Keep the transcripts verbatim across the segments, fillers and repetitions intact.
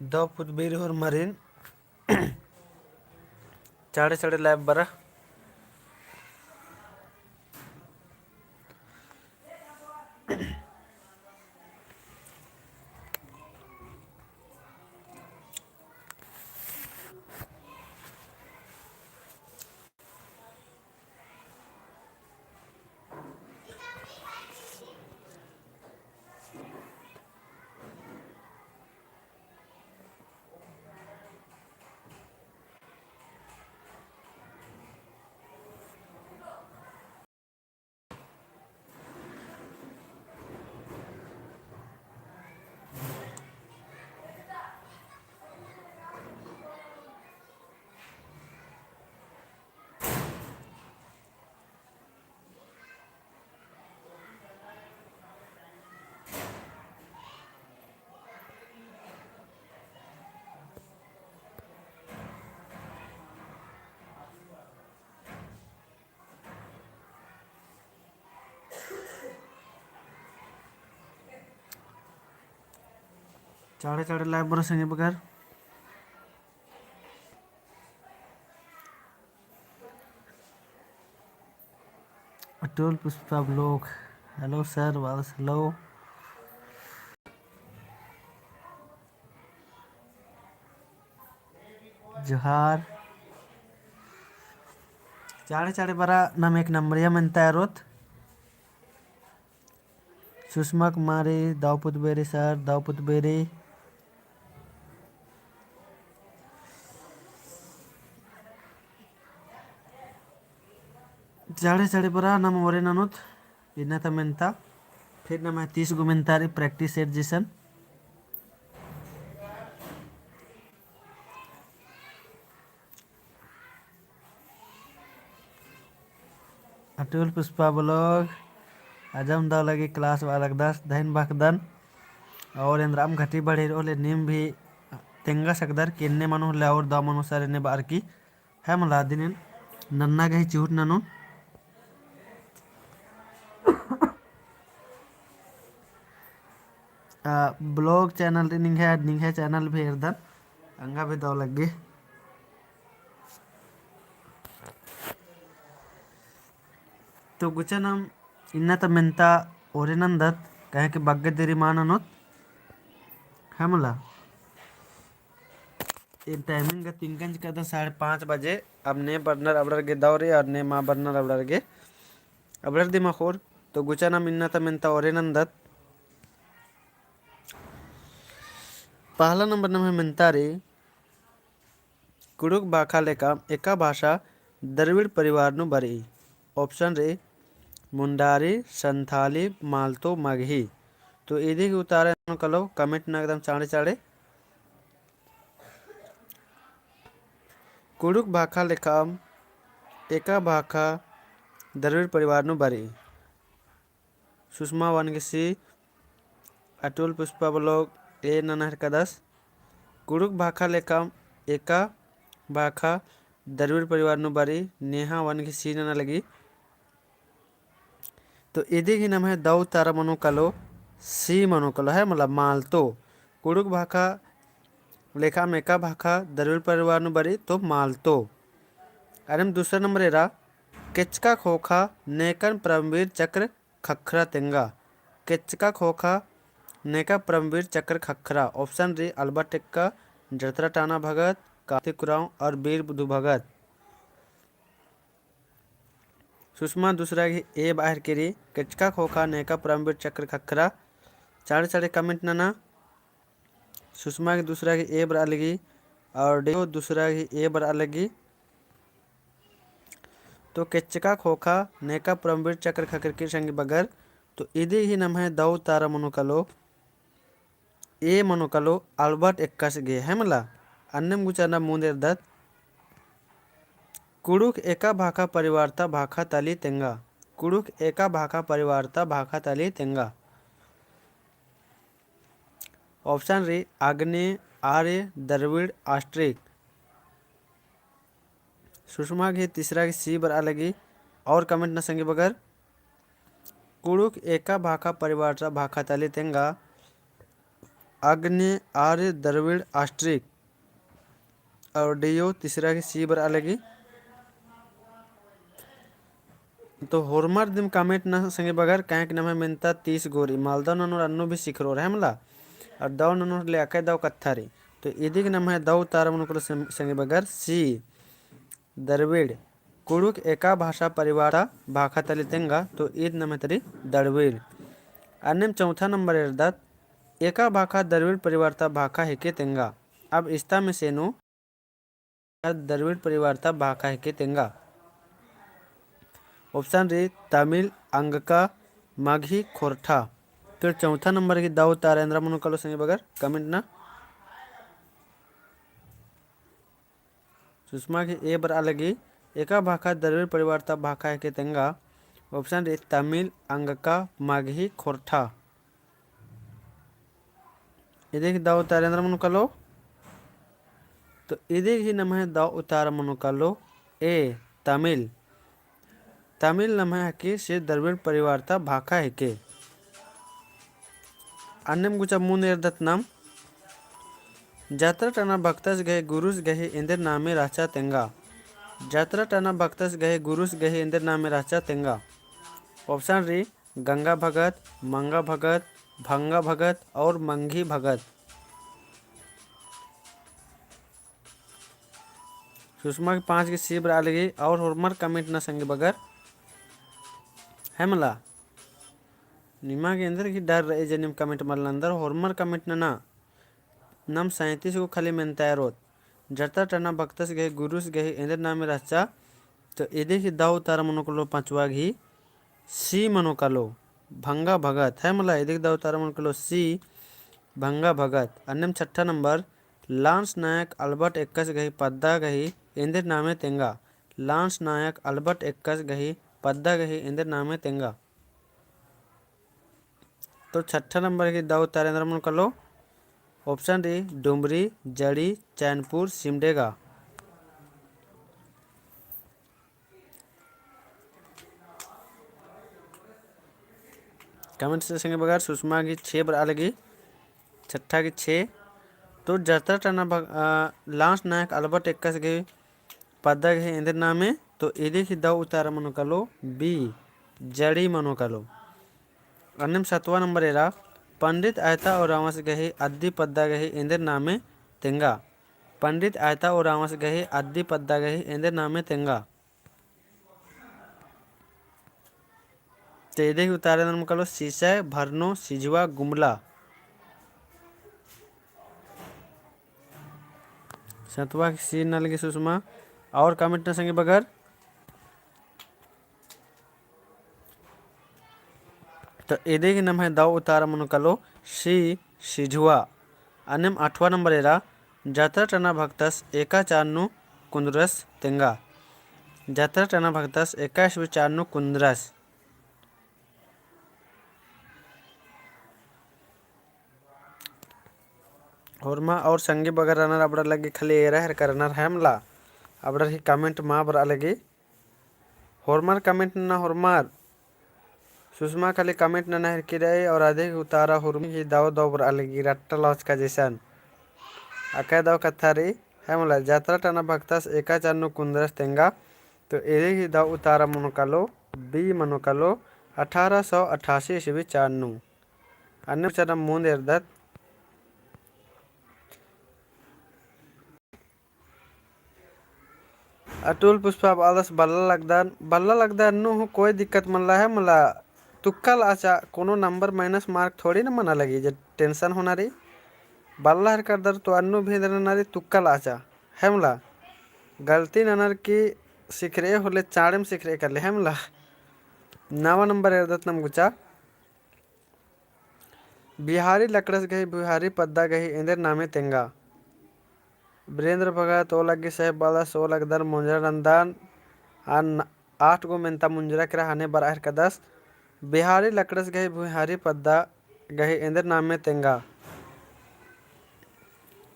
दव पुतबेरी होर मरिन। चाड़े चाड़े live बरा। चाड़े चाड़े live बरा संगे बगर। अटुल पुष्पा vlog, hello sir, वापस hello। जोहार। चाड़े चाड़े बरा नम एक नंबरिया मेन्ता एरोत। सुषमा कुमारी, दव पुतबेरी sir, दव पुतबेरी। चाड़े चाड़े बरा नम ओरे ननोत, इन्ना ता मेन्ता, फिर नम्है तीस गो मेन्ता रई practice set जैसन। अटुल पुष्पा vlog, अजम दव लगी class बआ लगदस, धइन बअदन, और एन्दरा अम्म घटी बढ़ी रओ ले नीम भी तेंगा सकदर कि एन्ने मनो ले और दव मनो sir एन्ने बअर की, है मला दिनेन नन्ना गही चिहुट ननोन। आ, vlog channel रई निंग्है, निंग्है channel भी एरदन, अंगा भी दव लग्गी। तो गुचा नम इन्ना ता मेन्ता ओरे नन्दत, काहे कि बग्गे देरी मा ननोत, है मला। इन timing गा तिंकन चिकदन साढ़े पाँच बजे। अब ने बरनर अबड़र गे दव रई और ने मा बरनर अबड़र गे अबड़र दिम अख़ोर। तो गुचा नम इन्ना ता मेन्ता ओरे नन्दत। पहला नंबर नम्है मेन्ता रई, कुँड़ुख़ भाखा लेखा एका भाषा द्रविड़ परिवार नू बरई। Option रई मुंडारी, संथाली, मालतो, मगही। तो इदी गही उतारा मनो कालो, comment नना एकदम चाड़े चाड़े। कुँड़ुख़ भाखा लेखा एका भाखा द्रविड़ परिवार नू बरई। सुषमा वान गे C, अटुल पुष्पा vlog A नना हेलरकदस। कुँड़ुख़ भाखा लेखा एका भाखा द्रविड़ परिवार नू बरई, नेहा वान गे C नना लगी। तो इदी गही नम्है दव उतारा मनो कालो, C मनो कालो, है मला मालतो। कुँड़ुख़ भाखा लेखा एका भाखा द्रविड़ परिवार नू बरई तो मालतो। अदिम दूसरा नंबर एरा, केचका ख़ोख़ा नेकन परमवीर चक्र ख़क्खरा तेंगा। केचका ख़ोख़ा नेका परमवीर चक्र ख़क्खरा। Option रई अल्बर्ट एक्का, जरतरा टाना भगत, कार्तिक उराँव और बीर बुधु भगत। सुषमा दूसरा गही A बआ हेलरकी रई, केचका ख़ोख़ा नेका परमवीर चक्र ख़क्खरा। चाड़े चाड़े comment नना। सुषमा गही दूसरा गही A बरआ लगी और डेगो दूसरा गही A बरआ लगी। तो केचका ख़ोख़ा नेका परमवीर चक्र ख़क्खरकी संगी बगर। तो इदी गही नम्है दव उतारा मनो कालो, A मनो कालो अल्बर्ट एक्कास गे, है मला। अन्नेम गुचा नम मुन्द एरदत। कुँड़ुख़ एका भाखा परिवार ता भाखा तली तेंगा। कुँड़ुख़ एका भाखा परिवार ता भाखा तली तेंगा। Option रई आग्नेय, आर्य, द्रविड़, ऑस्ट्रिक। सुषमा गही तीसरा गही C बरआ लगी और comment नना संगी बगर। कुँड़ुख़ एका भाखा परिवार ता भाखा तली तेंगा। आग्नेय आर्य द्रविड़ आस्ट्रिक। और D O तीसरा गही C बरआ लगी। तो होरमर दिम comment नना संगी बगर, काहे कि नम्है मेन्ता तीस गो रई, मलदव ननोर अन्नु भी सिखरोर है मला, और दव ननोर ले अकय दव कत्था रई। तो इदिक नम्है दव उतारा मनो कालो सं-, संगी बगर C, द्रविड़। कुँड़ुख़ एका भाषा परिवार ता भाखा तली तेंगा, तो ईद नम्है तरी द्रविड़। अन्नेम चौथा नंबर एरदत, एका भाखा द्रविड़ परिवार ता भाखा हेके तेंगा। अब इस्ता में से नू द्रविड़ परिवार ता भाखा हेके तेंगा। Option रई तमिल, अंगका, मगही, खोरठा। तो चौथा नंबर गही दव उतारा एन्दरा मनो कालो संगी बगर comment नना। सुषमा गही A बरआ लगी, एका भाखा द्रविड़ परिवार ता भाखा हेके तेंगा। Option रई तमिल, अंगका, मगही, खोरठा। इदिक दव उतारा एन्दरा मनो कालो। तो इदिक ही नम्है दव उतारा मनो कालो A, तमिल। तमिल नम्है हकी से द्रविड़ परिवार ता भाखा हेके। अन्नेम गुचा मुन्द एरदत नाम, जतरा टना भक्तस गही गुरुस गही एन्देर नामे रहचा तेंगा। जतरा टना भक्तस गही गुरुस गही एन्देर नामे रहचा तेंगा। Option रई गंगा भगत, मंगा भगत, भंगा भगत और मंगी भगत। सुषमा गही पाँच गही C बरआ लगी और होरमर comment नना संगी बगर। है मला। निमा गे एन्देर गही डर रई जे नीम comment मल नन्दर, होरमर comment नना। नाम सैंतीस गो खाली मेन्ता एरोत। जतरा टना भक्तस गही गुरुस गही एन्देर नामे रहचा। तो इदिक ही दव उतारा मनो कालो पाँचवा गही C मनो कालो, भंगा भगत। है मला, इदिक दव उतारा मनो कालो C, भंगा भगत। अन्नेम छठा नंबर, लांस नायक अल्बर्ट एक्कस गही पद्दा गही एन्देर नामे तेंगा। लांस नायक अल्बर्ट एक्कस गही पद्दा गही एन्देर नामे तेंगा। तो छठा नंबर गही दव उतारा एन्दरा मनो कालो। Option रई डुमरी, जड़ी, चैनपुर, सिमडेगा। Comment नना संगी बगर। सुषमा गही छे बरआ लगी, छठा गही छे। तो जतरा टना भग-, अ, लांस नायक अल्बर्ट एक्कस गही पद्दा गही एन्देर नामे, तो इदिक ही दव उतारा मनो कालो B, जड़ी मनो कालो। अन्नेम सतवा नंबर एरा, पंडित आयता उराँवस गही अद्दी पद्दा गही एन्देर नामे तेंगा। पंडित आयता उराँवस गही अद्दी पद्दा गही एन्देर नामे तेंगा। तो इदिक उतारा एन्दरा मनो कालो, सिसय, भरनो, सिझवा, गुमला। सतवा गही C नना लगी सुषमा। और comment नना संगी बगर। तो इदिक नम्है दव उतारा मनो कालो C, सिझवा। अन्नेम आठवा नंबर एरा, जतरा टना भक्तस एका चार नू कुन्दरस तेंगा। जतरा टना भक्तस एका ईस्वी चार नू कुन्दरस। होरमा और संगी बगर रअनर अबड़र लगी खाली एरा हेरकर रअनर है मला। अबड़र ही comment मा बरआ लगी। होरमर comment नना होरमर। सुषमा खाली comment नना हेरकी रई और अदिक उतारा होरमी ही दव दव बरआ लगी रट्टा लौचका जैसन। अकय दव कत्था रई है मला, जतरा टना भक्तस एका चार नू कुन्दरस तेंगा। तो इदिक ही दव उतारा मनो कालो, B मनो कालो, अठारह सौ अट्ठासी ईस्वी चार नू। अन्नेम चना मुन्द एरदत। अतुल पुष्पा बअदस बल्ला लगदन, बल्ला लगदन नू हूँ कोई दिक्कत मल्ला है मला, तुक्का लआचा, कोनो number minus mark थोड़ी ना मना लगी, जे tension होना रई। बल्ला हेरकर दर तो अन्नु भी एन्देर नना रई, तुक्का लआचा, है मला। गलती ननर की सिखरे होले, चाड़ेम सिखरे करले, है मला। नवा number एरदत नाम गुचा। बिहारी लकड़स गही भुइहारी पद्दा गही एन्देर नामे तेंगा। वीरेंद्र भगत ओ लग्गी साहेब बअदस ओ लगदर मुंजरा नन्दन। अन आठ गो मेन्ता मुंजरा केरा हने बरआ हेरकदस। बिहारी लकड़स गही भुइहारी पद्दा गही एन्देर नामे तेंगा।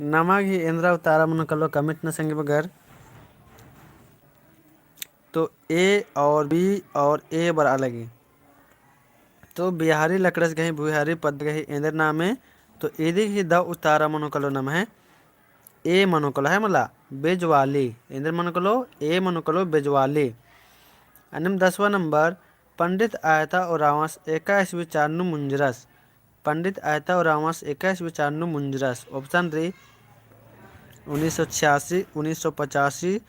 नमा गही एन्दरा उतारा मनो कालो comment नना संगी बगर। तो A और B और A बरआ लगी। तो बिहारी लकड़स गही भुइहारी पद्दा गही एन्देर नामे तो इदी गही दव उतारा मनो कालो नम्है A मनो कालो है मला, बेजवाली। एन्देर मनो कालो? A मनो कालो, बेजवाली। अन्नेम दसवाँ नंबर, पंडित आयता उराँवस एका ईस्वी चान नू मुंजरस। पंडित आयता उराँवस एका ईस्वी चान नू मुंजरस। Option रई उन्नीस सौ छियासी, उन्नीस सौ पचासी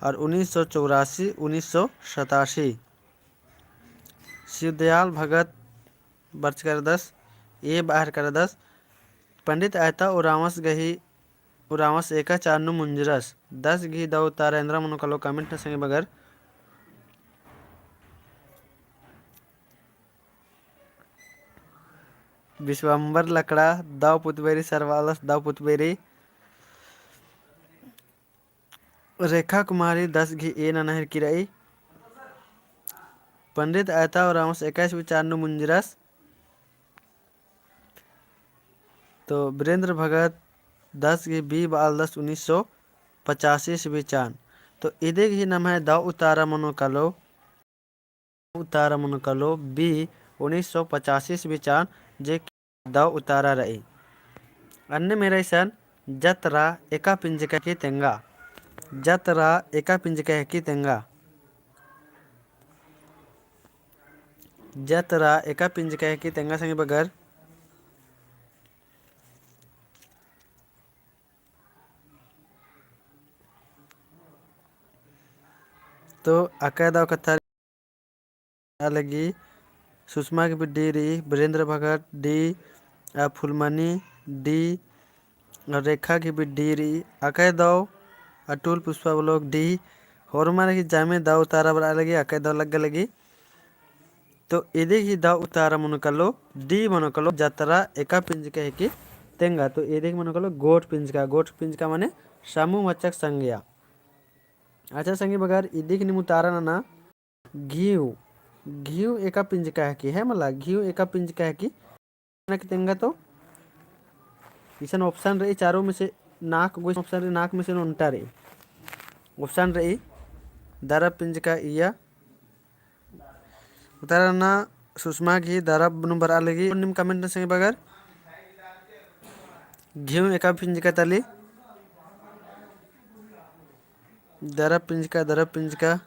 और उन्नीस सौ चौरासी, उन्नीस सौ सतासी। शिवदयाल भगत बरचका रअदस, A बअर का रअदस। पंडित आयता उराँवस गही, उराँवस एका चान नू मुंजरस। दस गही दव उतारा एन्दरा मनो कालो, comment नना संगी बगर। विश्वम्बर लकड़ा, दव पुतबेरी सरवालस, दव पुतबेरी। रेखा कुमारी दस गही A नना हेलरकी रई। पंडित आयता उराँवस एका ईस्वी चान नू मुंजरस। तो वीरेंद्र भगत दस गही B बआलदस, उन्नीस सौ पचासी ईस्वी चान। तो इदी गही नम्है दव उतारा मनो कालो, उतारा मनो कालो B, उन्नीस सौ पचासी ईस्वी चान, जे दव उतारा रई। अन्नेम एरा इसन, जतरा एका पिंजका हेकी तेंगा। जतरा एका पिंजका हेकी तेंगा। जतरा एका पिंजका हेकी तेंगा संगी बगर। तो अकय दव कत्था लगी, सुषमा गही भी D रई, वीरेंद्र भगत D, आ फुलमनी D, और रेखा गही भी D रई। अकय दव अतुल पुष्पा vlog D, होरमर गही जामे दव उतारा बरआ लगी, अकय दव लग्गा लगी। तो इदी गही दव उतारा मनो कालो, D मनो कालो, जतरा एका पिंजका हेकी तेंगा। तो इदी गही मनो कालो गोट पिंजका, गोट पिंजका माने समूहवाचक संज्ञा। अच्छा संगी बगर, इदी गही नीम उतारा नना, घिउ, घिउ एका पिंजका हेकी, है मला, घिउ एका पिंजका हेकी तेंगा। तो इसन option रई, चारों में से नाक गो option रई, नाक में से ओन्टा रई। Option रई दरब पिंजका इया। उतारा नना सुषमा गही दरब नू बरआ लगी। नीम comment नना संगी बगर। घिउ एका पिंजका तली। दरब पिंजका, दरब पिंजका।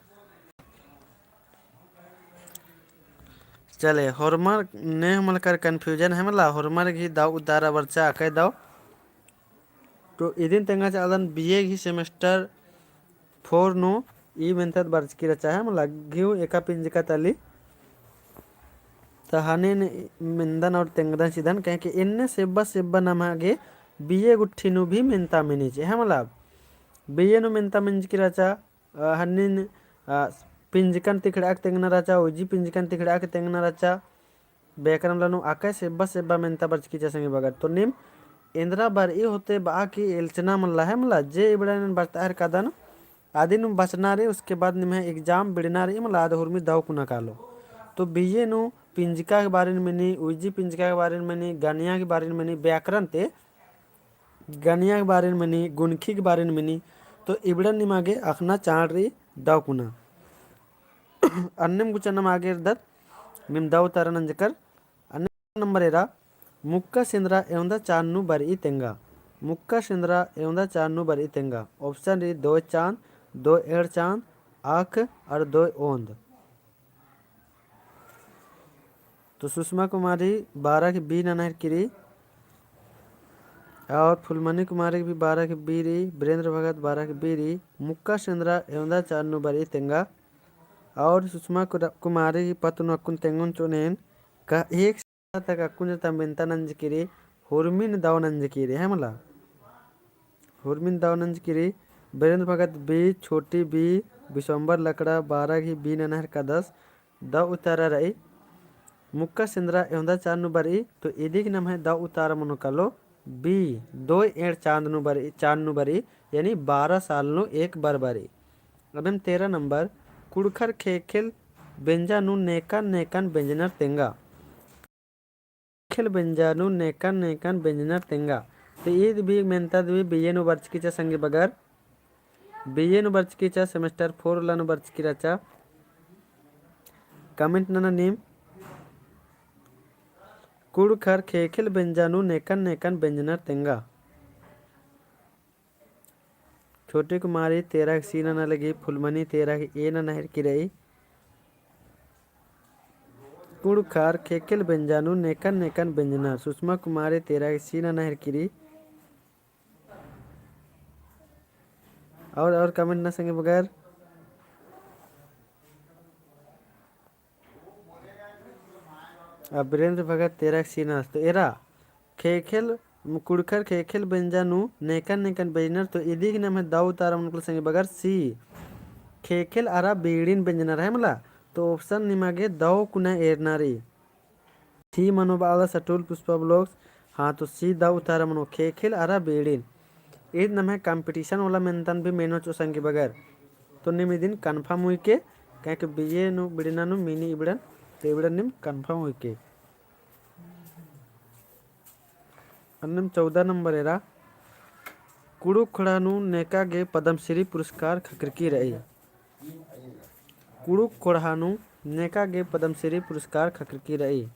चले, होरमर ने हमलकर confusion है मला, होरमर गही दव उतारा बरचा अकय दव। तो इदिन तेंगा चालन B A गही semester four नू ई मेंतद बरचकी रहचा है मला, घिउ एका पिंजका तली। त हने ने मेंदन और तेंगदन चिदन, कहे कि एन्ने सेब्बा सेब्बा नम्है गे B A गुट्ठी नू भी मेंता मेनिच है मला। B A नू मेंता मेंजकी रहचा, अ, हन्निन, अ, पिंजकन तिखड़ाक तेंगना रहचा, उइजी पिंजकन तिखड़ाक तेंगना रहचा। व्याकरण नू अकय सेब्बा सेब्बा मेंता बरचकी रहचा संगी बगर। तो नीम एन्दरा बरई होते बआ कि एल्चना मल्ला है मला, जे इबड़ा नीन बरतार कादन, आदि नू बचना रई, उसके बाद निम्है exam बिड़ना रई मला, आद हुरमी दव कुना कालो। तो B A नू पिंजका के बारे में मेनी, उइजी पिंजका के बारे में मेनी, गनिया के बारे में मेनी, व्याकरण ते गनिया के बारे में मेनी, गुनखी के बारे में मेनी, तो इबड़ा निमा गे अखना चाड़ रई दव कुना। अन्नेम गुचा नमा आगे एरदत, नीम दव उतारा नंजकर। अन्नेम नंबर एरा, मुक्का सेंदरा एवंदा चान नू बरई तेंगा। मुक्का सेंदरा एवंदा चान नू बरई तेंगा। Option रई दोय चांद, दोय एंड़ चांद, आख और दोय ओंद। तो सुषमा कुमारी बारा गही B नना हेलरकी रई, और फुलमनी कुमारी भी बारा गही B रई, वीरेंद्र भगत बारा गही B रई, मुक्का सेंदरा एवंदा चान नू बरई तेंगा। और सुषमा कुरा-, कुमारी गही पत्त नू अक्कुन तेंगोन चिओन एन, का एक तक अक्कुन जता मेंता नंजकी रई, हुरमिन दव नंजकी रई, है मला? हुरमिन दव नंजकी रई, वीरेंद्र भगत B, छोटी B, विश्वम्बर लकड़ा, बारा गही B नना हेलरकादस, दव उतारा रई, मुक्का सेंदरा एवंदा चान नू बरई, तो इदिक नम्है दव उतारा मनो कालो B, दोय एंड़ चांद नू बरई, चान नू बरई, यानी बारा साल नू एक बार बरई। अब एम तेरा नंबर, कुँड़ुख़र ख़ेख़ेल बेंजा नू नेकन नेकन बेंजनर तेंगा। ख़ेख़ेल बेंजा नू नेकन नेकन बेंजनर तेंगा। तो ईद भी मेंतद भी B A नू बरचकी रहचा संगी बगर। B A नू बरचकी रहचा, semester four ला नू बरचकी रहचा। Comment नना नीम। कुँड़ुख़र ख़ेख़ेल बेंजा नू नेकन नेकन बेंजनर तेंगा। छोटी कुमारी तेरह सी नना लगी, फुलमनी तेरह ए नना हेरकी रई। कुँड़ुख़र ख़ेख़ेल बेंजा नू नेकन नेकन बेंजनर। सुषमा कुमारी तेरह सी नना हेरकी रई। और, और comment ना संगे बगर। अब वीरेंद्र भगत तेरह सी नस तो एरा ख़ेख़ेल, कुँड़ुख़र ख़ेख़ेल बेंजा नू नेकन नेकन बेंजनर। तो इदी गही नम्है दव उतारा मनो कालो संगे बगर सी, ख़ेख़ेल अरा बीड़िन बेंजनर है मला। तो option निमा गे दव कुना एरना रई। सी मनो बअदस अटुल पुष्पा vlogs। हाँ, तो सी दव उतारा मनो ख़ेख़ेल अरा बीड़िन। ईद नम्है competition वाला मेन्तन भी मेनो चिओ संगी बगर। तो नीम इदिन confirm हुई के, काहे कि बीए नू बीड़िन नू मिनी इबड़न, तो इबड़न नीम confirm हुई के। अन्नेम चौदह नंबर एरा, कुँड़ुख़ ख़ोंड़हा नू नेका गे पद्मश्री पुरस्कार ख़क्खरकी रई। कुँड़ुख़ ख़ोंड़हा नू नेका गे पद्मश्री पुरस्कार ख़क्खरकी रई।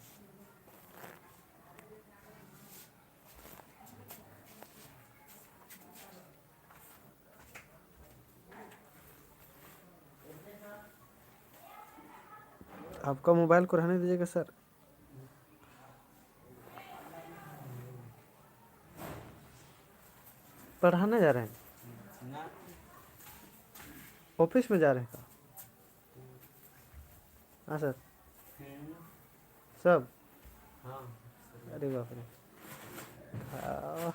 आपका मोबाइल को रहने दीजिएगा सर। पढ़ाने जा रहे हैं? ना। ऑफिस में जा रहे हैं का? हाँ सर। हम्म। सब? हाँ। अरे बाप रे। हाँ।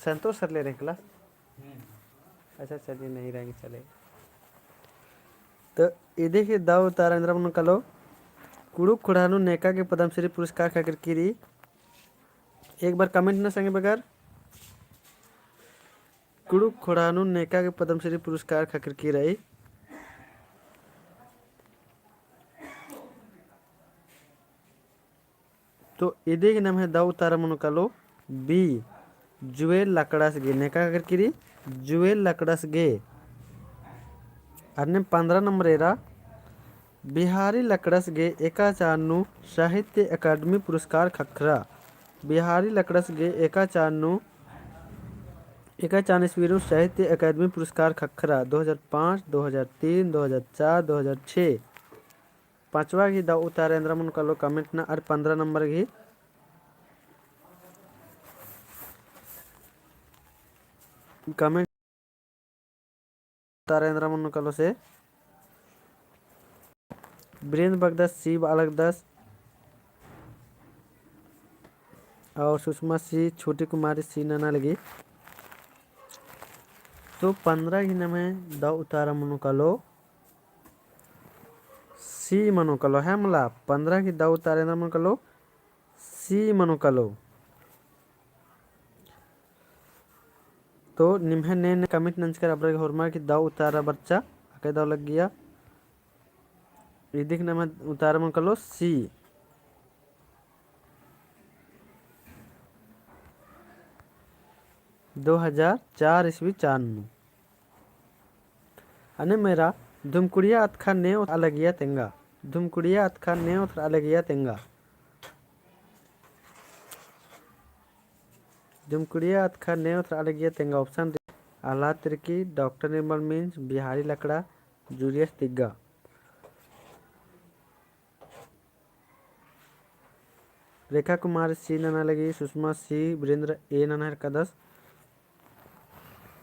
संतोष सर ले रहे हैं class? हम्म। अच्छा, चलिए, नहीं रहेंगे, चलेगा। तो इदी गही दव उतारा एन्दरा मनो कालो, कुँड़ुख़ ख़ोंड़हा नू नेका गे पद्मश्री पुरस्कार ख़क्खरकी रई। एक बार comment ना संगे बगर। कुँड़ुख़ ख़ोंड़हा नू नेका गे पद्मश्री पुरस्कार ख़क्खरकी रई। तो इदी गही नम्है दव उतारा मनो कालो B, जुएल लकड़स गे, नेका ख़क्खरकी रई जुएल लकड़स गे। अन्नेम पन्द्रह नंबर एरा, बिहारी लकड़स गे एका चान नू साहित्य अकादमी पुरस्कार ख़क्खरा। बिहारी लकड़स गे एका चान नू, एका चान ईस्वी नू साहित्य अकादमी पुरस्कार ख़क्खरा, दो हजार पाँच, दो हजार तीन, दो हजार चार, दो हजार छः। पाँचवा गही दव उतारा एन्दरा मनो कालो comment ना, अरा पन्द्रह नंबर गही comment उतारा एन्दरा मनो कालो से वीरेंद्र बगदस सी बआ लगदस और सुषमा सी, छोटी कुमारी सी नना लगी। तो पन्द्रह गही नम्है दव उतारा मनो कालो C मनो कालो, है मला, पन्द्रह गही दव उतारा एन्दरा मनो कालो C मनो कालो। तो निम्है ने ने comment नंजकर अबड़ा गे होरमा कि दव उतारा बरचा, अकय दव लग्गिया। इदी गही नम्है उतारा मनो कालो C। दो हजार चार ईस्वी चान नू। अन्नेम एरा धुमकुड़िया अतखा ने ओथरआ लगिया तेंगा। धुमकुड़िया अतखा ने ओथरआ लगिया तेंगा। धुमकुड़िया अतखा ने ओथरआ लगिया तेंगा। Option D, अहलाद तिर्की, डॉक्टर निर्मल मिंज, बिहारी लकड़ा, जूलियस तिग्गा। रेखा कुमारी C नना लगी, सुषमा C, वीरेंद्र A नना हेरकदस।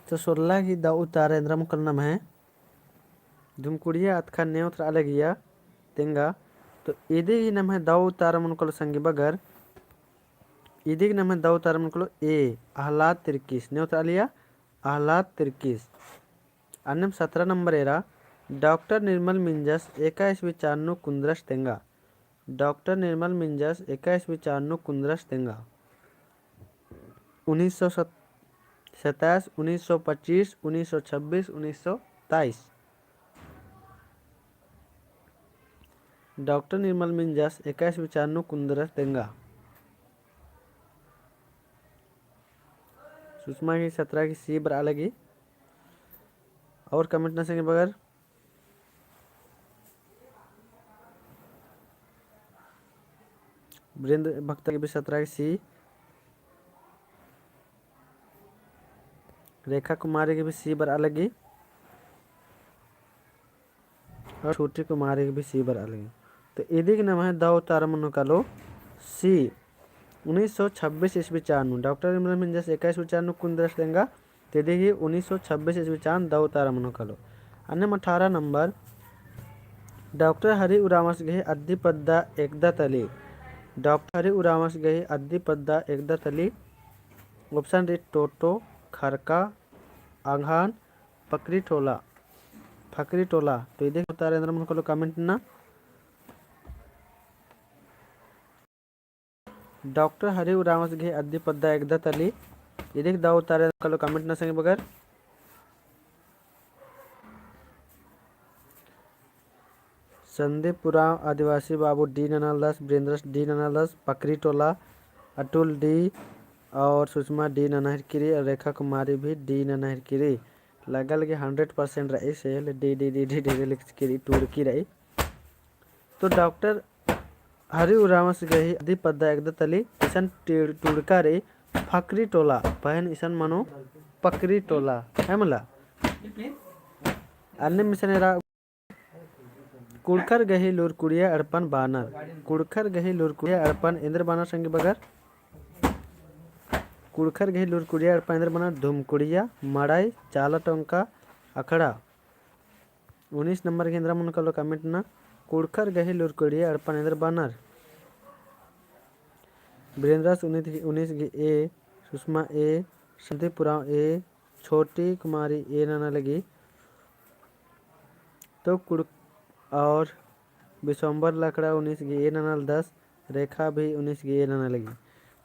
तो सोल्ला गही दव उतारा एन्दरा मनो कालो नम्है धुमकुड़िया अतखा ने ओथरआ लगिया तेंगा। तो इदी गही नम्है दव उतारा मनो कालो संगी बगर, इदी गही नम्है दव उतारा मनो कालो A, अहलाद तिर्कीस, ने ओथरआ लगिया अहलाद तिर्कीस। अन्नेम सतरा नंबर एरा, डॉक्टर निर्मल मिंजस एका ईस्वी चान नू कुन्दरस तेंगा। डॉक्टर निर्मल मिंजस एका ईस्वी चान नू कुन्दरस तेंगा। उन्नीस सौ सत-, सत्ताईस, उन्नीस सौ पच्चीस, उन्नीस सौ छब्बीस, उन्नीस सौ तेईस। डॉक्टर निर्मल मिंजस एका ईस्वी चान नू कुन्दरस तेंगा। सुषमा गही सतरा गही C बरआ लगी। और comment नना संगी बगर। वीरेंद्र भगत गे भी सत्रह गे C, रेखा कुमारी गे भी C बरआ लगी। और छोटी कुमारी गे भी C बरआ लगी। तो इदी गे नम्है दौ उत्तर मनो कालो C, उन्नीस सौ छब्बीस ईस्वी चान नू। डॉक्टर इमरान मिंजस एका ईस्वी चान नू कुन्दरस तेंगा, तो इदी गे उन्नीस सौ छब्बीस ईस्वी चान दौ उत्तर मनो कालो। अन्नेम अठारह नंबर, डॉक्टर हरि उराँवस गही अद्दी पद्दा एकदा तली। डॉक्टर हरि उराँवस गही अद्दी पद्दा एकदा तली। Option रई टोटो, खरका, अघान, फकरी टोला, फकरी टोला। तो इदी गे दौ उत्तर एन्दरा मनो कालो comment नना। डॉक्टर हरि उराँवस गही अद्दी पद्दा एकदा तली। इदी गे दौ उत्तर एन्दरा मनो कालो comment नना संगी बगर। संदीप उराँव आदिवासी बाबू D ननालदस, वीरेंद्रस D ननालदस, फकरी टोला, अतुल D और सुषमा D नना हिरकी रई और रेखा कुमारी भी D नना हिरकी रई। लगा लगी hundred percent रई, से ले D, D, D, D, D, D लिखकी रई, टूड़की रई। तो डॉक्टर हरि उराँवस गही अद्दी पद्दा एकदा तली, इसन टीड़-, टूड़का रई फकरी टोला, पहें इसन मनो फकरी टोला, है मला? अन्नेम इसन एरा कुँड़ुख़र गही लूरकुड़िया एड़पन बानर। कुँड़ुख़र गही लूरकुड़िया एड़पन एन्देर बानर संगी बगर। कुँड़ुख़र गही लूरकुड़िया एड़पन एन्देर बानर धुमकुड़िया, मड़ई, चाला टोंका, अखड़ा। उन्नीस नंबर गे एन्दरा मनो कालो comment नना। कुँड़ुख़र गही लूरकुड़िया एड़पन एन्देर बानर। वीरेंद्रस उन्नीस गे, उन्नीस गे A, सुषमा A, संदीप उराँव A, छोटी कुमारी A नना लगी। तो कुँड़ुख़ और विश्वम्बर लकड़ा उन्नीस गे A ननालदस, रेखा भी उन्नीस गे A नना लगी।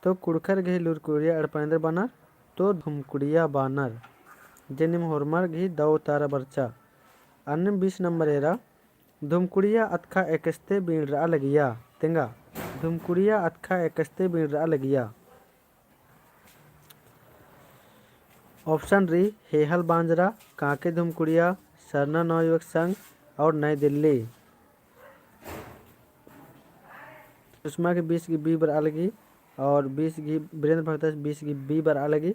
तो कुँड़ुख़र गही लूरकुड़िया एड़पन एन्देर बानर, तो धुमकुड़िया बानर। जे नीम होरमर गही दौ उत्तर बरचा। अन्नेम बीस नंबर एरा, धुमकुड़िया अतख़ा एकस्ते बींड़रआ लगिया। तेंगा, धुमकुड़िया अतख़ा एकस्ते बींड़रआ लगिया। Option रई, हेहल बांजरा, कांके धुमकुड़िया, सरना नवयुवक संघ और नई दिल्ली। सुषमा गे बीस गे B बरआ लगी और बीस गे वीरेंद्र भगतस बीस गे B बरआ लगी।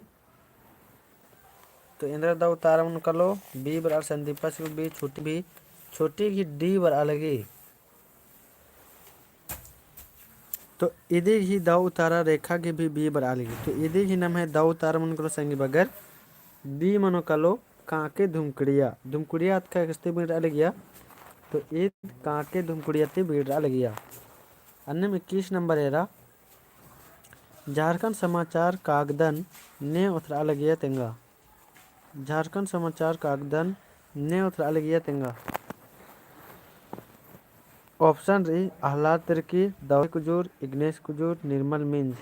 तो एन्देर दौ उत्तर मनो कालो, B बरआ लगी संदीपस गे B, छोटी भी, छोटी गे D बरआ लगी। तो इदी गही दौ उत्तर रेखा गे भी B बरआ लगी। तो इदी गही नम्है दौ उत्तर मनो कालो संगी बगर B मनो कालो कांके धुमकुड़िया। धुमकुड़िया अतख़ा एकस्ते बींड़रआ लगिया। तो ईद कांके धुमकुड़िया ती बींड़रआ लगिया। अन्नेम इक्कीस नंबर एरा, झारखंड समाचार कागदन ने ओथरआ लगिया तेंगा। झारखंड समाचार कागदन ने ओथरआ लगिया तेंगा। Option रई, अहलाद तिर्की, दौई कुजूर, इग्नेस कुजूर, निर्मल मिंज।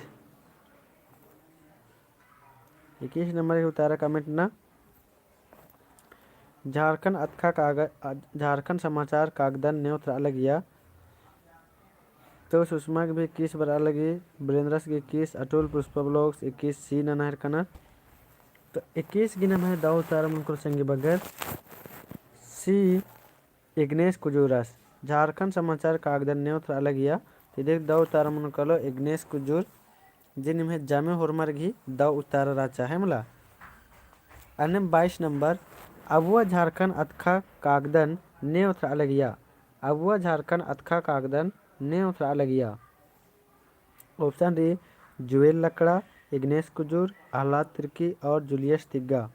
इक्कीस नंबर गे उत्तर comment नना। झारखंड अतख़ा काग-, झारखंड समाचार कागदन ने ओथरआ लगिया। तो सुषमा गे भी इक्कीस बरआ लगी, वीरेंद्रस गे इक्कीस, अतुल पुष्पा vlogs इक्कीस C नना हेलरनर। तो इक्कीस गे नम्है दौ उत्तर मनो कालो संगी बगर C, इग्नेस कुजूरस झारखंड समाचार कागदन ने ओथरआ लगिया। तो इदी गही दौ उत्तर मनो कालो इग्नेस कुजूर। जे निम्है जामे होरमर गही दौ उत्तर रहचा, है मला। अन्नेम बाईस नंबर, अबुआ झारखंड अतख़ा कागदन ने ओथरआ लगिया। अबुआ झारखंड अतख़ा कागदन ने ओथरआ लगिया। Option रई, जुएल लकड़ा, इग्नेस कुजूर, अहलाद तिर्की और जूलियस तिग्गा।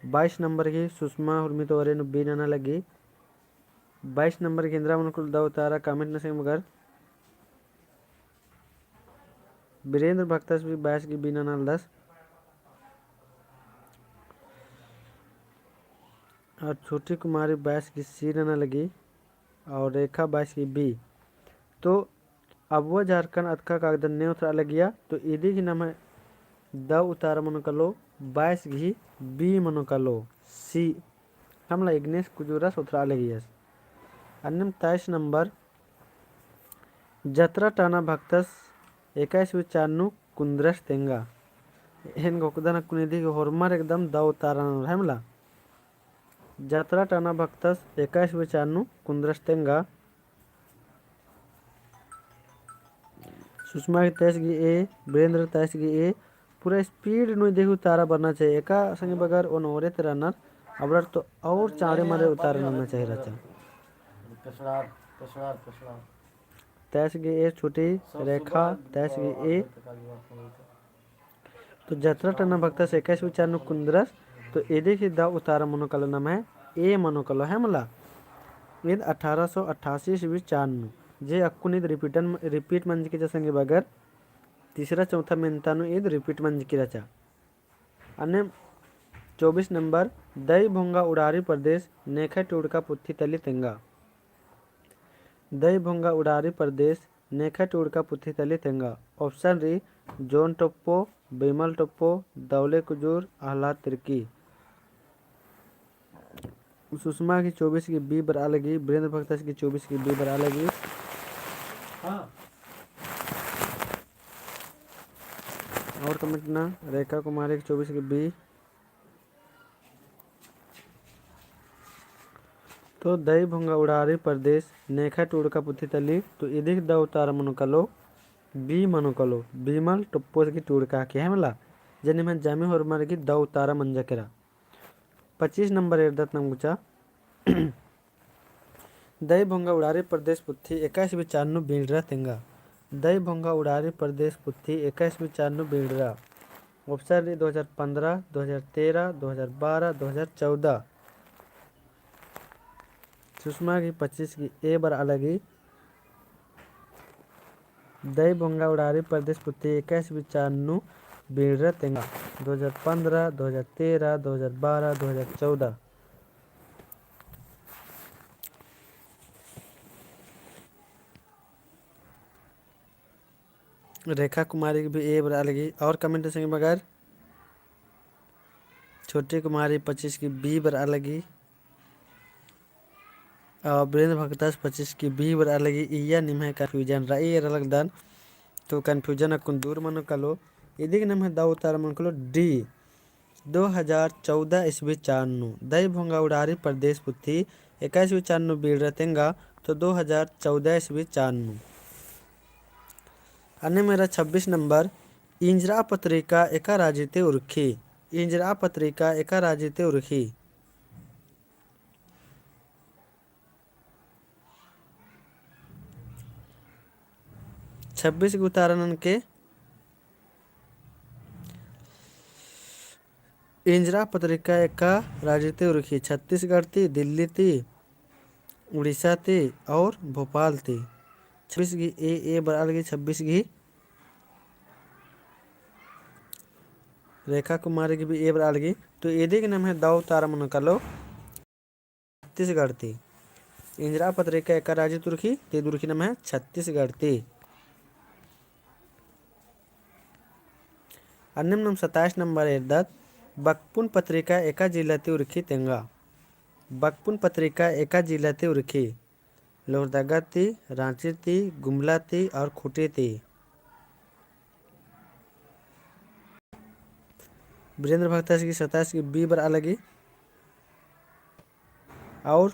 बाईस नंबर गही सुषमा हुर्मी तोरे नू B नना लगी। बाईस नंबर गही एन्दरा मनो कालो दौ उत्तर comment नना संगी बगर। वीरेंद्र भगतस भी बाईस गही B ननालदस। और छोटी कुमारी बाईस गही C नना लगी। और रेखा बाईस गही B। तो अबुआ झारखंड अतख़ा कागदन ने ओथरआ लगिया, तो इदी गही नम्है दौ उत्तर मनो कालो बाईस गही B मनो कालो C। हमला इग्नेस कुजूरस ओथरआ लगियस। अन्नेम तेईस नंबर, जतरा टाना भगतस एका ईस्वी चान नू कुन्दरस तेंगा। एन घोखदन अक्कुन इदी गही होरमर एकदम दौ उत्तर ननर, है मला। जतरा टाना भगतस एका ईस्वी चान नू कुन्दरस तेंगा। सुषमा गे तैस गे A, वीरेंद्र तैस गे A। पूरा speed नू इदी गही उतारा बरना चाहिए। एका संगी बगर ओन ओरे ते रअनर, अबड़र तो और चाँड़े मारे उतारा नन्ना चाहिए रहचा। तैस गे A छोटी, रेखा तैस गे A। तो जतरा टन्ना भक्तस एका ईस्वी चान नू कुन्दरस, तो इदी गही दव उतारा मनो कालो नम्है A मनो कालो है मला। ईद अठारह सौ अट्ठासी ईस्वी चान नू, जे अक्कुन ईद repeat, repeat मंजकी रहचा संगी बगर, तीसरा चौथा मेन्ता नू ईद repeat मंजकी रहचा। अन्ने चौबीस नंबर, दई भोंगा उड़ारी प्रदेश नेखय टूड़का पुथी तली तेंगा। दई भोंगा उड़ारी प्रदेश नेखय टूड़का पुथी तली तेंगा। Option रई, जॉन टोप्पो, बिमल टोप्पो, दौले कुजूर, अहलाद तिर्की। सुषमा गही चौबीस गही B बरआ लगी, वीरेंद्र भक्तस गही चौबीस गही B बरआ लगी। हाँ। और comment ना, रेखा कुमारी गही चौबीस गही B। तो दई भोंगा उड़ारी प्रदेश नेखय टूड़का पुथी तली, तो इदी गही दव उतारा मनो कालो, B मनो कालो, बिमल टोप्पोस गही टूड़का के है मला, जे निम्है जामी होरमर गही दव उतारा मंजा केरा। पच्चीस नंबर एरदत नाम गुचा। दई भोंगा उड़ारी प्रदेश पुथी एका ईस्वी चान नू बीड़रा तेंगा। दई भोंगा उड़ारी प्रदेश पुथी एका ईस्वी चान नू बीड़रा। Option रई दो हज़ार पन्द्रह, दो हज़ार तेरह, दो हज़ार बारह, दो हज़ार चौदह। सुषमा गही पच्चीस गही A बरआ लगी। दई भोंगा उड़ारी प्रदेश पुथी एका ईस्वी चान नू बीड़रा तेंगा। दो हज़ार पन्द्रह, दो हज़ार तेरह, दो हज़ार बारह, दो हज़ार चौदह। रेखा कुमारी गही भी A बरआ लगी। और comment संगी बगर, छोटी कुमारी पच्चीस गही B बरआ लगी। और वीरेंद्र भक्तस पच्चीस गही B बरआ लगी। इया निम्है confusion रई एरा लगदन, तो confusion अक्कुन दूर मनो कालो। इदी गही नम्है दव उतारा मनो कालो D। दो हज़ार चौदह ईस्वी चान नू, दई भोंगा उड़ारी प्रदेश पुथी एका ईस्वी चान नू बीड़रा तेंगा, तो दो हज़ार चौदह ईस्वी चान नू। अन्नेम एरा छब्बीस नंबर, इंजरा पत्रिका एका राजी ती उरखी। इंजरा पत्रिका एका राजी ती उरखी। छब्बीस गही उतारा ननके। इंजरा पत्रिका एका राजी ती उरखी, छत्तीसगढ़ ती, दिल्ली ती, उड़ीसा ती और भोपाल ती। छब्बीस गही A, A बरआ लगी छब्बीस गही। रेखा कुमारी गही भी A बरआ लगी। तो इदी गही नम्है दव उतारा मनो कालो छत्तीसगढ़ ती। इंजरा पत्रिका एका राजी ती उरखी, तो ईद उरखी नम्है छत्तीसगढ़ ती। अन्नेम नाम सत्ताईस नंबर एरदत, बकपुन पत्रिका एका जिला ती उरखी तेंगा। बकपुन पत्रिका एका जिला ती उरखी। लोहरदगा ती, राँची ती, गुमला ती और खूँटी ती। वीरेंद्र भक्तस गही सत्ताईस गही B बरआ लगी। और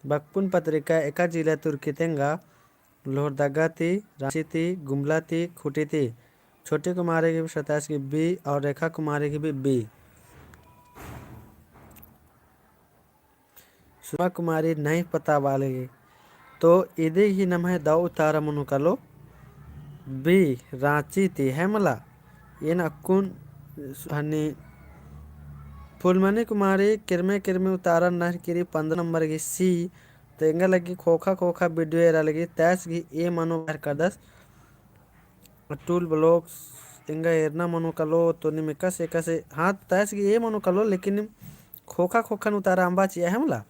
बकपुन पत्रिका एका जिला ती उरखी तेंगा, लोहरदगा ती, राँची ती, गुमला ती, खूँटी ती। छोटी कुमारी गही भी सत्ताईस गही B और रेखा कुमारी गही भी B। सुषमा कुमारी नहीं पता बआ लगी। तो इदी गही नम्है दव उतारा मनो कालो B, राँची ती है मला। एन अक्कुन हनी फुलमनी कुमारी किरमे किरमे उतारा ननर किरी पन्द्रह नंबर गही C। तो एंगा लगी खोखा खोखा video एरा लगी, तैस गही A मनो बाहर करदस। अतुल vlogs एंगा एरना मनो कालो, तो नीम एकासे एकासे, हाँ, तैस गही A मनो कालो, लेकिन नीम खोखा खोखन उतारा अम्बा चिआ है मला।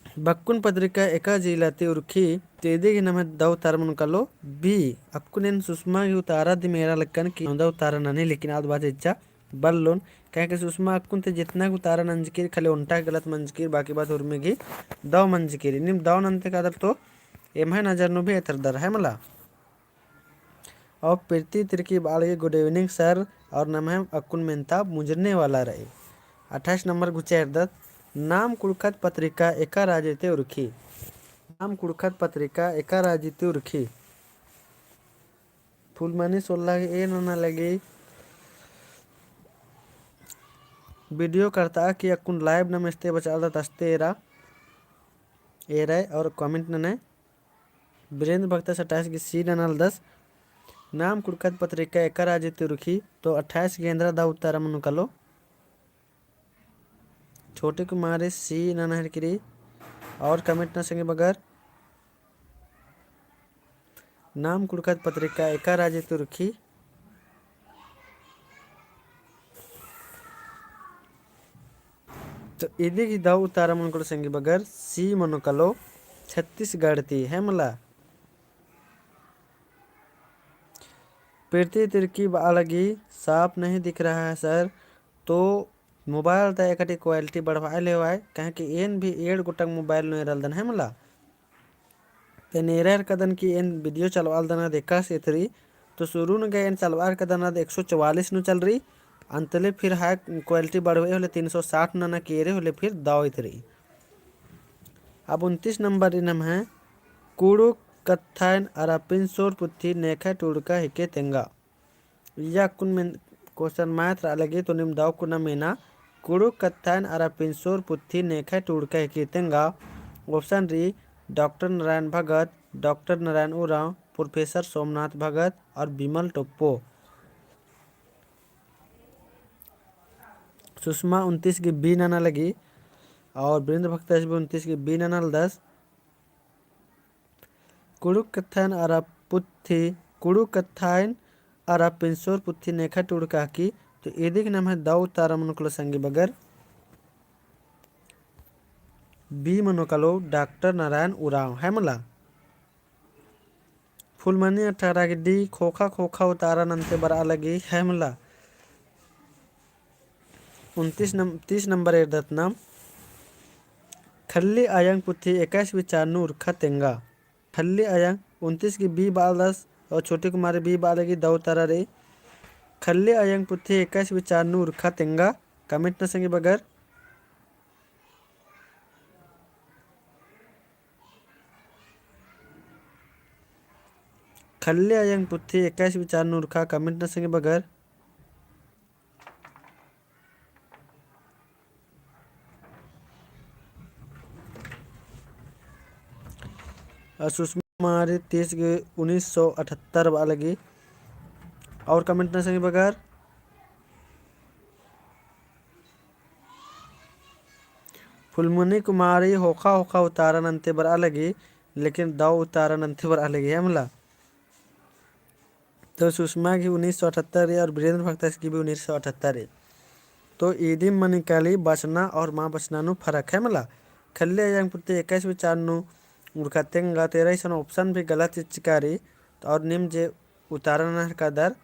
बकपुन पत्रिका एका जिला ती उरखी, तो इदी गही नम्है दव उतारा मनो कालो B। अक्कुन एन सुषमा गही उतारा दिम एरा लक्कन कि दव उतारा ननी, लेकिन आद बात इच्चा बल्लोन, काहे कि सुषमा अक्कुन ती जितना गही उतारा नंजकी रई, खाली ओन्टा गलत मंजकी रई, बाकी बात उर्मी गही दव मंजकी रई। नीम दव नन्ते कादर तो एम्है नजर नू भी एथरदर है मला। और प्रीति तिर्की बआ लगी, good evening sir, और नम्है अक्कुन मेन्ता मुंजरने वाला रई। अट्ठाईस नंबर गुचा एरदत, नाम कुँड़ुख़त पत्रिका एका राजी ती उरखी। नाम कुँड़ुख़त पत्रिका एका राजी ती उरखी। फुलमनी सोल्ला गे ए नना लगी। Video करता कि अक्कुन live नम एस्ते बचालदत अस्ते एरा, एरा और comment नने। बीरेंद्र भगत अट्ठाईस गे C नना लगदस। नाम कुँड़ुख़त पत्रिका एका राजी ती उरखी, तो अट्ठाईस गे एन्दरा दव उत्तरा मनो कालो। छोटी कुमारी C नना हेलरकी रई। और comment नना संगी बगर। नाम कुँड़ुख़त पत्रिका एका राजी ती उरखी। तो इदी गही दव उत्तरा मनो कालो संगी बगर C मनो कालो छत्तीसगढ़ ती, है मला। प्रीति तिर्की बआ लगी, साफ नहीं दिख रहा है sir। तो mobile ता एकटी quality बढ़वाए लेवाए, काहे कि एन भी एंड़ गोटंग mobile नू एरालदन है मला। तो एन एरा हेलरकदन कि एन video चलवालदन आद एकासे एथरी, तो शुरू नू गे एन चलवा हेलरकदन आद एक सौ चवालीस नू चलरई, अंतले फिर high quality बढ़वे होले तीन सौ साठ नना केरे होले फिर दव एथरी। अब उनतीस नंबर इन्नम है, कुँड़ुख़ कत्थाइन अरा पिनसोर पुथी नेखय टूड़का हिके तेंगा। इय्या कुन मेन question math रआ लगी तो नीम दव कुना मेना, कुँड़ुख़ कत्थाइन अरा पिनसोर पुथी नेखय टूड़का हिके तेंगा। Option रई डॉक्टर नारायण भगत, डॉक्टर नारायण उराँव, प्रोफेसर सोमनाथ भगत और बिमल टोप्पो। सुषमा उनतीस गे B नना लगी और बीरेंद्र भगत भी उनतीस गे B नना लगदस। कुँड़ुख़ कत्थाइन अरा पुथी, कुँड़ुख़ कत्थाइन अरा पिनसोर पुथी नेखय टूड़का हिकी, तो इदी गही नम्है दव उत्तरा मनो कालो संगी बगर B मनो कालो डॉक्टर नारायण उराँव, है मला। फुलमनी अठारह गे D, खोखा खोखा उत्तरा नन्ते बरआ लगी, है मला। उनतीस नम-, तीस नंबर एरदत नाम, खल्ली अयंग पुथी एकासे विचार नू उरखा तेंगा। खल्ली अयंग, उनतीस गे B बआ लगदस और छोटी कुमारी B बआ लगी, दव उत्तरा रई। खल्ली अयंग पुथी एकासे विचार नू उरखा तेंगा, comment नना संगी बगर। खल्ली अयंग पुथी एकासे विचार नू उरखा, comment नना संगी बगर। और सुषमा कुमारी तीस गे उन्नीस सौ अठहत्तर बआ लगी। और comment नना संगी बगर। फुलमनी कुमारी होखा होखा उतारा नन्ते बरआ लगी, लेकिन दव उतारा नन्ते बरआ लगी, है मला। तो सुषमा गही उन्नीस सौ अठहत्तर रई और बीरेंद्र भगतस गही भी उन्नीस सौ अठहत्तर रई। तो इदिम मनी काली बचना और मा बचना नू फरक है मला। खल्ली अयंग पुथी एकासे विचार नू उरखा तेंगा, तो एरा इसन option भी गलत चिच्चका रई। तो और नीम जे उतारा नना हेलरदर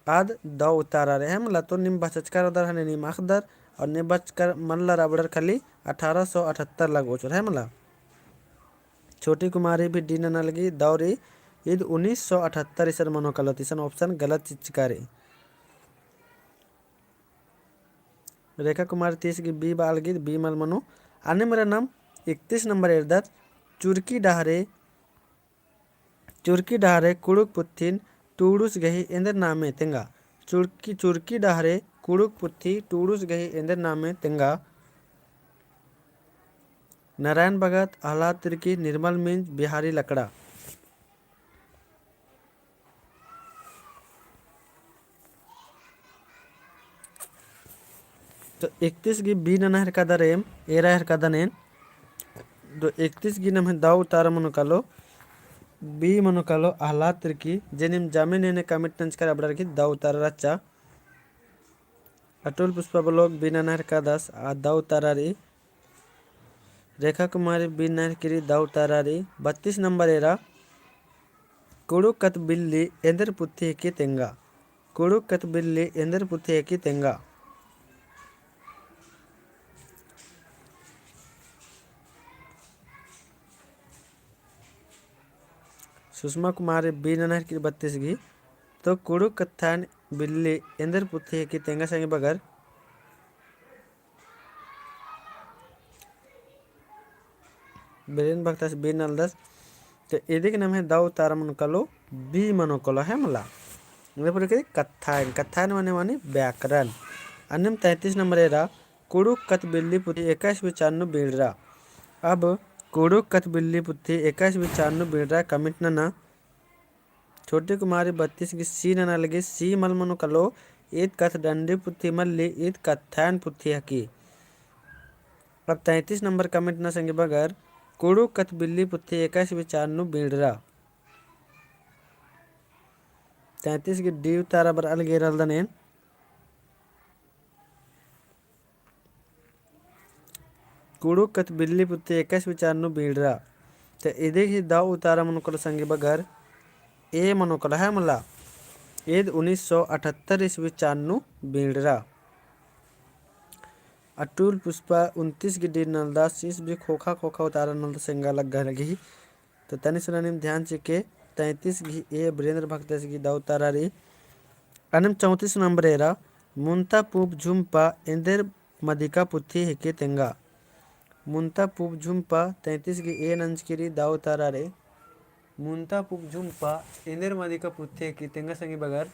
आद दव उतारा रई है मला। तो नीम बचचका रअदर हने नीम अख़दर और नीम बचचका मल्लर अबड़र खाली अठारह सौ अठहत्तर लगोचर है मला। छोटी कुमारी भी D नना लगी, दव रई ईद उन्नीस सौ अठहत्तर इसन मनो कालो, तो इसन option गलत चिच्चका रई। रेखा कुमारी तीस गही B बआ लगी, B मल मनो। अन्नेम एरा नाम इकतीस नंबर एरदत, चुरकी डहरे, चुरकी डहरे कुँड़ुख़ पुथिन टूड़ुस गही एन्देर नामे तेंगा। चुरकी, चुरकी डहरे कुँड़ुख़ पुथी टूड़ुस गही एन्देर नामे तेंगा। नारायण भगत, अहलाद तिर्की, निर्मल मिंज, बिहारी लकड़ा। तो इकतीस गही B नना हेलरदर एम, एरा हेलरदन एन। तो इकतीस गही नम्है दव उतारा मनो कालो, B मनो कालो अहलाद तिर्की, जे नीम जम्मे ने comment नंजकर अबड़र गही दव उतारा रहचा। अटुल पुष्पा vlog B नना हेलरदस, आ दव उतारा रई। रेखा कुमारी B नना हेलरकी रई, दव उतारा रई। बत्तीस नंबर एरा, कुँड़ुख़ कत्थ बिल्ली एन्देर पुथी हिकी तेंगा। कुँड़ुख़ कत्थ बिल्ली एन्देर पुथी हिकी तेंगा। सुषमा कुमारी B नना हेलरकी रई बत्तीस गही। तो कुँड़ुख़ कत्थन बिल्ली एन्देर पुथी हिकी तेंगा संगी बगर। बिरेन भगतस बी नलदस। तो इदिक नम्है दव उतारा मनो कालो बी मनो कालो है मला। इन्ने पूरे करी कत्थायन, कत्थायन मने मनी व्याकरण। अन्नेम तैंतीस नंबर एरा, कुँड़ुख़ कत्थ बिल्ली पुथी एका ईस्वी चान नू बीड़रा। अब कुँड़ुख़ कत्थ बिल्ली पुथी एका ईस्वी चान नू बीड़रा comment नना। छोटी कुमारी बत्तीस गही सी नना लगी, सी मल मनो कालो, ईद कत्थडंडी पुथी मल्ली, ईद कत्थायन पुथी हकी। अब तैंतीस नंबर comment नना संगी बगर, कुँड़ुख़ कत्थ बिल्ली पुथी एका ईस्वी चान नू बीड़रा। तैंतीस गही डी उतारा बरआ लगी रअलदन एन। कुँड़ुख़ कत्थ बिल्ली पुथी एका ईस्वी चान नू बीड़रा। तो इदिक ही दव उतारा मनो कालो संगी बगर, ए मनो कालो है मला। ईद उन्नीस सौ अठहत्तर ईस्वी चान नू बीड़रा। अटुल पुष्पा उनतीस गही डी नलदस, ईस भी खोखा खोखा उतारा नलदस एंगा लग्गा लगी। तो तनी सुना नीम ध्यान चिके, तैंतीस गही ए बिरेंद्र भगतस गही दव उतारा रई। अन्नेम चौंतीस नंबर एरा, मुन्ता पूँप झुम्पा एन्देर मदिका पुथी हेके तेंगा। मुन्ता पूँप झुम्पा तैंतीस गही ए नंजकी रई, दव उतारा रई। मुन्ता पूँप झुम्पा एन्देर मदिका पुथी हेके तेंगा संगी बगर।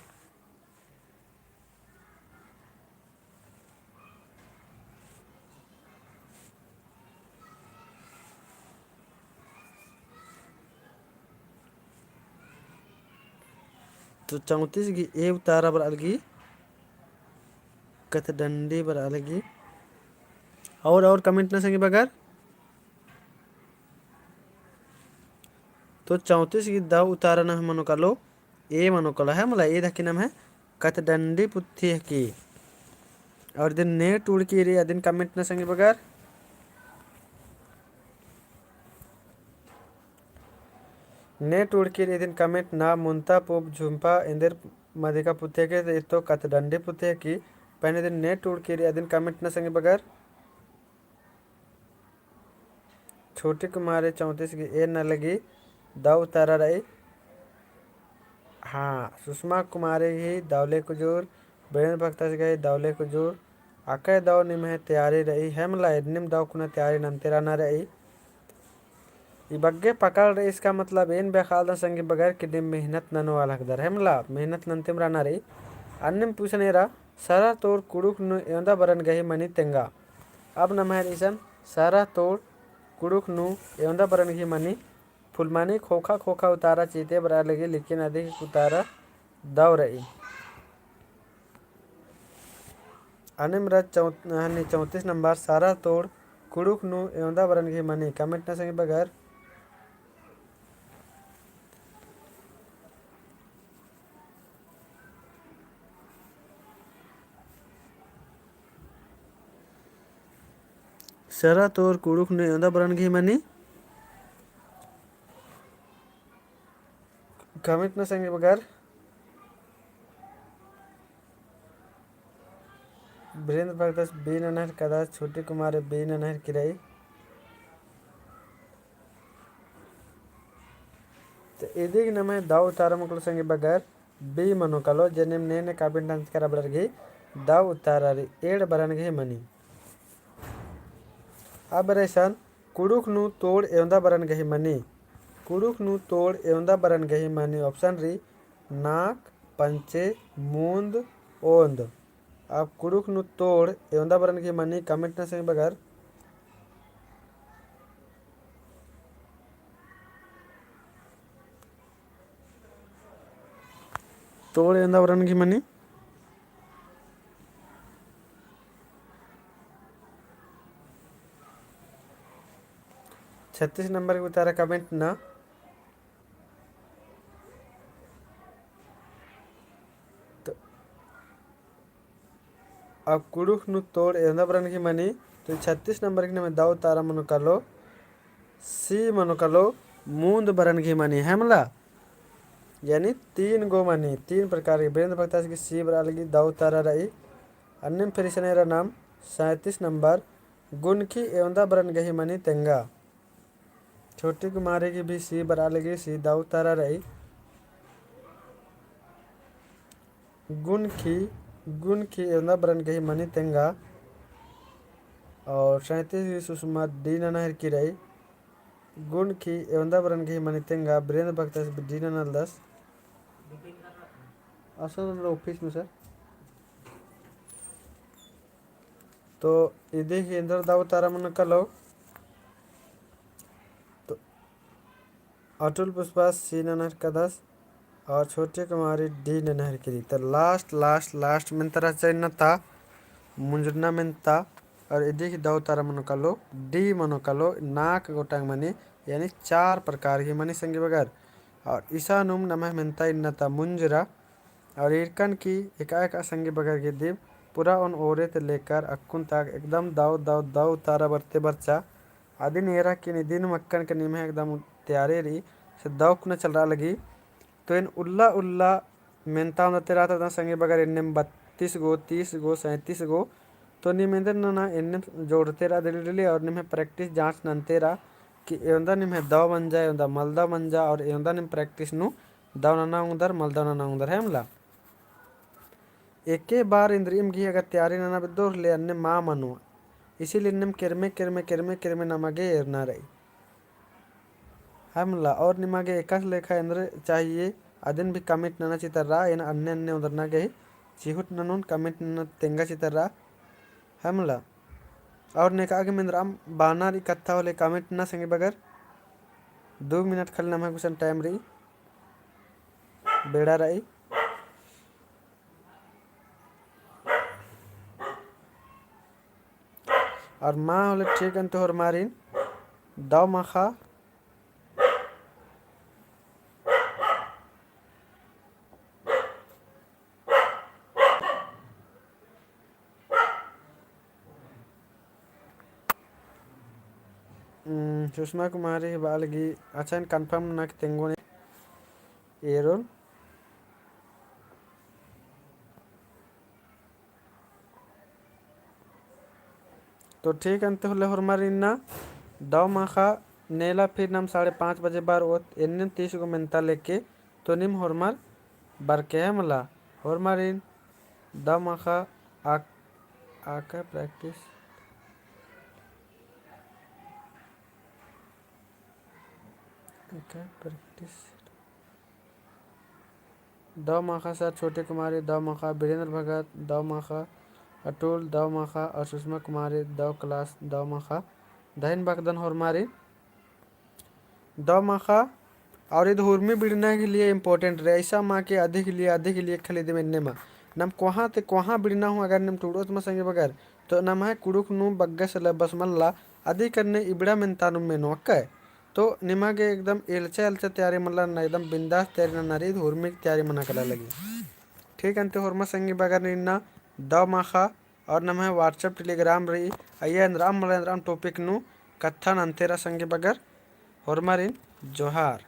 तो चौंतीस गही ए उतारा बरआ लगी, कत्थडंडी बरआ लगी। और, और comment नना संगी बगर। तो चौंतीस गही दव उतारा नम्है मनो कालो, ए मनो कालो है मला, ईद हकी नम्है कत्थडंडी पुथी हकी। और इदिन ने टूड़की रई अदिन comment नना संगी बगर। ने टूड़की रई इदिन comment नना, मुन्ता पूँप झुम्पा एन्देर मदिका पुथी हेके, तो ईद तो कत्थडंडी पुथी हकी। पहें इदिन ने टूड़की रई अदिन comment नना संगी बगर। छोटी कुमारी चौंतीस गही ए नना लगी, दव उतारा रई। हाँ, सुषमा कुमारी गही दव ले कुजूर, बिरेंद्र भगतस गही दव ले कुजूर। अकय दव निम्है तैयारी रई, है मला, एन्नेम दव कुना तैयारी नन्ते रअना रई। ई बग्गे पकड़ रई, इसका मतलब एन बेखालदन संगी बगर कि नीम मेहनत ननो वाला हकदर, है मला, मेहनत नन्तेम रअना रई। अन्नेम पूछन एरा, सरा तोड़ कुँड़ुख़ नू एवंदा बरन गही मनी तेंगा। अब नम्है रई इसन, सरा तोड़ कुँड़ुख़ नू एवंदा बरन गही मनी। फुलमनी खोखा खोखा उतारा चिते बरआ लगी, लेकिन अदिक उतारा दव रई। अन्नेम रई चौ-, हनी चौंतीस नंबर, सरा तोड़ कुँड़ुख़ नू एवंदा बरन गही मनी। Comment नना संगी बगर। सरा तोड़ कुँड़ुख़ नू एवंदा बरन गही मनी। Comment नना संगी बगर। बिरेंद्र भगतस बी ननहर कदा, छोटी कुमारी बी ननहर किरई। तो इदिक नम्है दव उतारा मनो कालो संगी बगर, बी मनो कालो, जे नीम ने ने comment नंजकर बरर गही दव उतारा रई, एंड़ बरन गही मनी। अब रई इसन, कुँड़ुख़ नू तोड़ एवंदा बरन गही मनी। कुँड़ुख़ नू तोड़ एवंदा बरन गही मनी option रई, नाक, पंचे, मुन्द, ओन्द। अब कुँड़ुख़ नू तोड़ एवंदा बरन गही मनी, comment नना संगी बगर। तोड़ एवंदा बरन गही मनी। छत्तीस नंबर गही उतारा comment नना। तो अब कुँड़ुख़ नू तोड़ एवंदा बरन गही मनी, तो छत्तीस नंबर गही नम्है दव उतारा मनो कालो, सी मनो कालो, मुन्द बरन गही मनी, है मला? यानी तीन गो मनी, तीन प्रकार के। बिरेंद्र भगतस गही सी बरआ लगी, दव उतारा रई। अन्नेम फिर इसन एरा नाम सैंतीस नंबर, गुनखी एवंदा बरन गही मनी तेंगा। छोटी कुमारी गही भी सी बरआ लगी, सी दव उतारा रई। गुनखी, गुनखी एवंदा बरन गही मनी तेंगा। और सैंतीस गही सुषमा डी ननहर किरई। गुण की एवंदा बरन गही मनी तेंगा, बिरेंद्र भगतस भी D ननालदस। असन नना office नू sir। तो इदी ही एन्दर दव तारा मनो कालो। तो अटुल पुष्पा C ननर कदस और छोटी कुमारी D ननर किरी। तो last, last, last मेन्ता रहचा इन्ना ता, मुंजरना मेन्ता, और इदी ही दव तारा मनो कालो, D मनो कालो, नाक गोटांग मनी, यानी चार प्रकार की मनी संगी बगर। और इसानुम नम्है मेन्ता इन्ना ता मुंजरा, और इरकन की एका एका संगी बगर गे दिब, पूरा ओन ओरे ते लेकर अक्कुन तक एकदम दव, दव, दव तारा बरते बरचा। अदिन एरा कि निदिन मक्कन के निम्है एकदम तैयारी रई, से दव कुना चलरआ लगी। तो एन उल्ला उल्ला मेन्ता ओन्दते रआ ता संगी बगर एन्नेम बत्तीस गो, तीस गो, सैंतीस गो। तो नीम एन्देर नना एन्नेम जोड़ते रआ डेली डेली और निम्है practice जाँच नन्ते रआ कि एवंदा निम्है दव मंजा, एवंदा मलदव मंजा और एवंदा नीम practice नू दव नना ओंगदर, मलदव नना ओंगदर, है मला। एके बार इन्द्रिइम गही अगर तैयारी नना बेद्दोर ले अन्ने मा मनो। इसीलिए एन्नेम केरमे, केरमे, केरमे, केरमे नमा गे एरना रई। है मला, और निमा गे एकासे लेखा एन्देर चाहिए, अदिन भी comment नना चितरआ, एन अन्ने अन्ने ओन्दरना गही चिहुट ननोन comment नना तेंगा चितरआ। है मला, और नेका गे मेन्द्रअम बानर ई कत्था होले comment नना संगी बगर। दू मिनट खाली नम्है गुसन time रई, बेड़ा रई। और मा होले ठीक अन्ते होरमारिन दव माखा। हम्म, सुषमा कुमारी ही बाल गी, अच्छा, एन confirm नना के तेंगोन एरोन। तो ठीक अन्ते होले होरमारिन इन्ना दव माखा नेला फिर नम साढ़े पाँच बजे बार ओत एन्नेम तीस गो मेन्ता लेके तो नीम होरमर बरके है मला। होरमारिन दव माखा आक-, आका practice, आका practice। दव माखा sir, छोटे कुमारी, दव माखा वीरेंद्र भगत, दव माखा अटुल, दव माखा और सुषमा कुमारी, दव class, दव माखा। धइन बअदन होरमारिन। दव माखा, और इद हुरमी बिड़ना के लिए important रई, ऐसा मा के अदी के लिए, अदी के लिए खाली दिम एन्ने मा। नम कोहाँ ते कोहाँ बिड़ना हूँ अगर नीम टूड़ोत मा संगी बगर, तो नम्है कुँड़ुख़ नू बग्गे syllabus मल्ला, अदी करने इबड़ा मेन्ता नुम मेनो अक्कय। तो निमा गे एकदम एल्चा एल्चा तैयारी मल्ला ना, एकदम बिंदास तैयारी नना रई, इद हुरमी तैयारी मना कला लगी। ठीक अन्ते होरमा संगी बगर इन्ना दव माखा और नम्है WhatsApp Telegram रई, अइय्या एन्द्रअम मला एन्द्रअम topic नू कत्था नन्ते रआ संगी बगर। होरमारिन जोहार।